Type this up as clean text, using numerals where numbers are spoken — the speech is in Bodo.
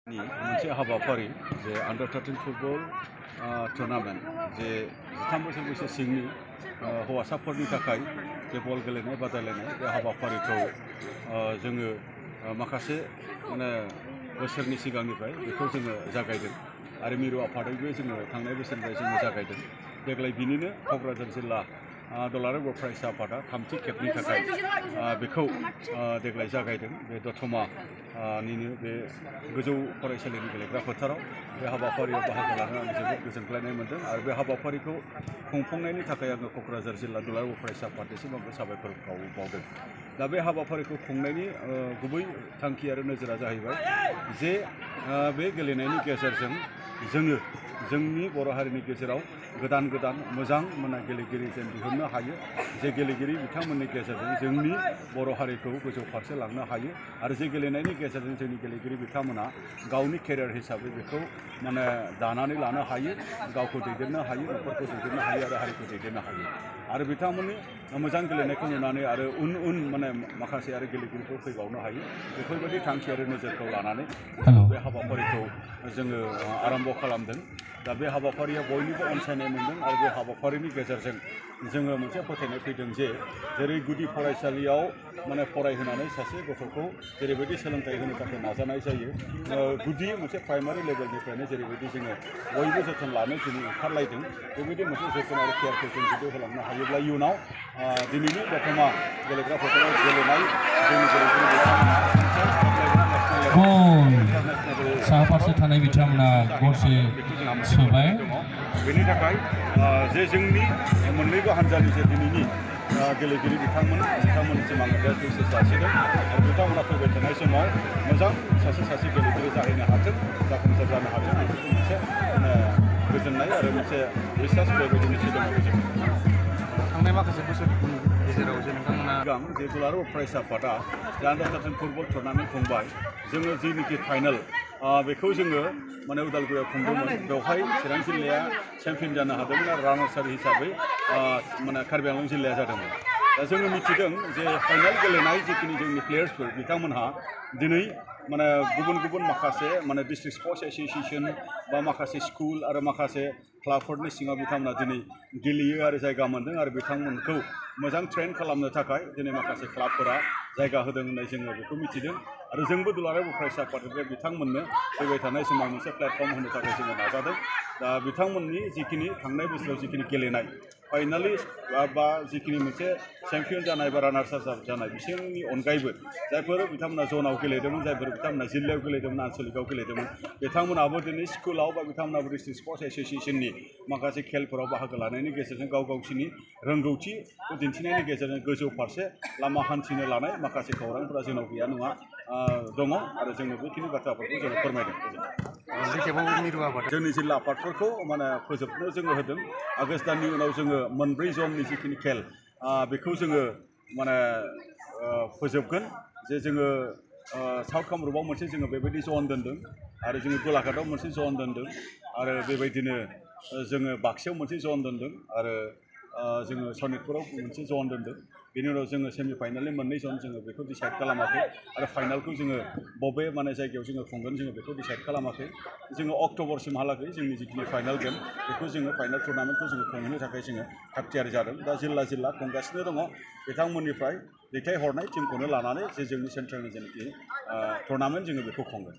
मोनसे हाबाफारि जे आन्डार 13 फुटबल टुर्नामेन्ट जे 13 बोसोर बैसो सिंनि हौवासाफोरनि थाखाय जे बल गेलेनाय बादायलायनाय बे हाबाफारिखौ जोङो माखासे बोसोरनि सिगांनिफ्राय बेखौ जोङो जागायदों आरो मिरु आफादैबो जोङो थांनाय बोसोरनिफ्राय जोङो जागायदों। देग्लाय बिनिनो क'क्राझार जिल्ला दुलाराय बर' फरायसा आफादा थामथि खेबनि थाखाय बेखौ देग्लाय जागायदों। बे दतमा निनो बे गोजौ फरायसालिनि गेलेग्रा फोथाराव बे हाबाफारियाव बाहागो लानो आं जोबोद गोजोनग्लायनाय मोनदों आरो बे हाबाफारिखौ खुंफुंनायनि थाखाय आङो क'क्राझार जिल्ला दुलाराय बर' फरायसा आफादनिसिम आंबो साबायखर बावदों। दा बे हाबाफारिखौ खुंनायनि गुबै थांखि आरो नोजोरा जाहैबाय जे बे गेलेनायनि गेजेरजों जोङो जोंनि बर' हारिनि गेजेराव गोदान गोदान मोजां गेलेगिरि जों दिहुननो हायो। जे गेलेगिरि बिथांमोननि गेजेरजों जोंनि बर' हारिखौ गोजौ फारसे लांनो हायो आरो जे गेलेनायनि गेजेरजों जोंनि गेलेगिरि बिथांमोना गावनि केरियार हिसाबै बेखौ दानानै लानो हायो, गावखौ दैदेननो हायो, न'खरखौ दैदेननो हायो आरो हारिखौ दैदेननो हायो। आरो बिथांमोननि मोजां गेलेनायखौ नुनानै आरो उन माखासे आरो गेलेगिरिफोर फैबावनो हायो। बेफोरबायदि थांखि आरो नोजोरखौ लानानै बे हाबाफारिखौ जोङो आरम्भ खालामदों। दा बे हाबाफारिया बयनिबो अनसायनाय मोनदों आरो बे हाबाफारिनि गेजेरजों जोङो मोनसे फोथायनाय फैदों जे जेरै गुदि फरायसालियाव फरायहोनानै सासे गथ'खौ जेरैबायदि सोलोंथाइ होनो थाखाय नाजानाय जायो, गुदि मोनसे प्राइमारि लेभेलनिफ्रायनो जेरैबायदि जोङो बयबो जोथोन लानो दिनै ओंखारलायदों, बेबायदि मोनसे जोथोन आरो केयारखौ जों जुदि होलांनो हायोब्ला इयुनाव दिनैनि दतमा गेलेग्रा फोथाराव गेलेनाय जोंनि साहा फारसे थानाय बिथांमोना गरसे सोबाय। बेनि थाखाय जे जोंनि मोननैबो हान्जानि जे दिनैनि गेलेगिरि बिथांमोननिसिम आङो बे मेसेज जासिदों आरो बिथांमोना फैबाय थानाय समाव मोजां सासे गेलेगिरि जाहैनो हाथों, जाफुंसार जानो हाथों। आं बेखौ मोनसे गोजोननाय आरो मोनसे बिसास बेबायदि मोनसे दङ। थांनाय माखासे बोसोरफोरनि गेजेराव जे नोंथांमोना जे दुलाराय बर' फरायसा आफादा जे आन्डार 13 फुटबल टुर्नामेन्ट खुंबाय, जोङो जिनिखि फाइनाल बेखौ जोङो उदालगुरियाव खुंदोंमोन। बेवहाय चिरां जिल्लाया चेम्पियन जानो हादोंमोन आरो रानार्सार हिसाबै कार्बि आंलं जिल्लाया जादोंमोन। दा जोङो मिथिदों जे फाइनाल गेलेनाय जिखिनि जोंनि प्लेयार्सफोर बिथांमोनहा दिनै गुबुन माखासे डिस्ट्रिक्ट स्पर्ट्स एस'सिएसन बा माखासे स्कुल आरो माखासे क्लाबफोरनि सिङाव बिथांमोना दिनै गेलेयो आरो जायगा मोन्दों आरो बिथांमोनखौ मोजां ट्रेन खालामनो थाखाय दिनै माखासे क्लाबफोरा जायगा होदों होननाय जोङो बेखौ मिथिदों आरो जोंबो दुलाराय बर' फरायसा आफादनिफ्राय बिथांमोननो फैबाय थानाय समाव मोनसे प्लेटफर्म होनो थाखाय जोङो नाजादों। दा बिथांमोननि जिखिनि थांनाय बोसोराव जिखिनि गेलेनाय फाइनालिस्ट बा जिखिनि मोनसे चेम्पियन जानाय बा रानार्स जानाय बिसोरनि अनगायैबो जायफोर बिथांमोना जनाव गेलेदोंमोन, जायफोर बिथांमोना जिल्लायाव गेलेदोंमोन, आनसलिकआव गेलेदोंमोन, बिथांमोनाबो दिनै स्कुलाव बा बिथांमोनाबो डिस्ट्रिक्ट स्पर्ट्स एस'सिएसननि माखासे खेलफोराव बाहागो लानायनि गेजेरजों गावसिनि रोंगौथिखौ दिन्थिनायनि गेजेरजों गोजौ फारसे लामा हान्थिनो लानाय माखासे खौरांफोरा जोंनाव गैया नङा दङ आरो जोङो बेखिनि बाथ्राफोरखौ जोङो फोरमायदों। जोंनि जिल्ला आफादफोरखौ फोजोबनो जोङो होदों। आगष्ट दाननि उनाव जोङो मोनब्रै जननि जिखिनि खेल बेखौ जोङो फोजोबगोन। जे जोङो साउथ कामरुपआव मोनसे जोङो बेबायदि जन दोन्दों आरो जोङो गलाघाटआव मोनसे जन दोन्दों आरो बेबायदिनो जोङो बाक्सायाव मोनसे जन दोन्दों आरो जोङो सनितपुराव मोनसे जन दोन्दों। बेनि उनाव जोङो सेमि फाइनालनि मोननै जन जोङो बेखौ डिसाइड खालामाखै आरो फाइनालखौ जोङो बबे जायगायाव जोङो खुंगोन जोङो बेखौ डिसाइड खालामाखै। जोङो अक्ट'बरसिमहालागै जोंनि जिखिनि फाइनाल गेम बेखौ जोङो फाइनाल टुर्नामेन्टखौ जोङो खुंहोनो थाखाय जोङो थाग थियारि जादों। दा जिल्ला खुंगासिनो दङ। बिथांमोननिफ्राय दैथायहरनाय टिमखौनो लानानै जे जोंनि सेन्ट्रेलनि जेनाखि टुर्नामेन्ट जोङो बेखौ खुंगोन।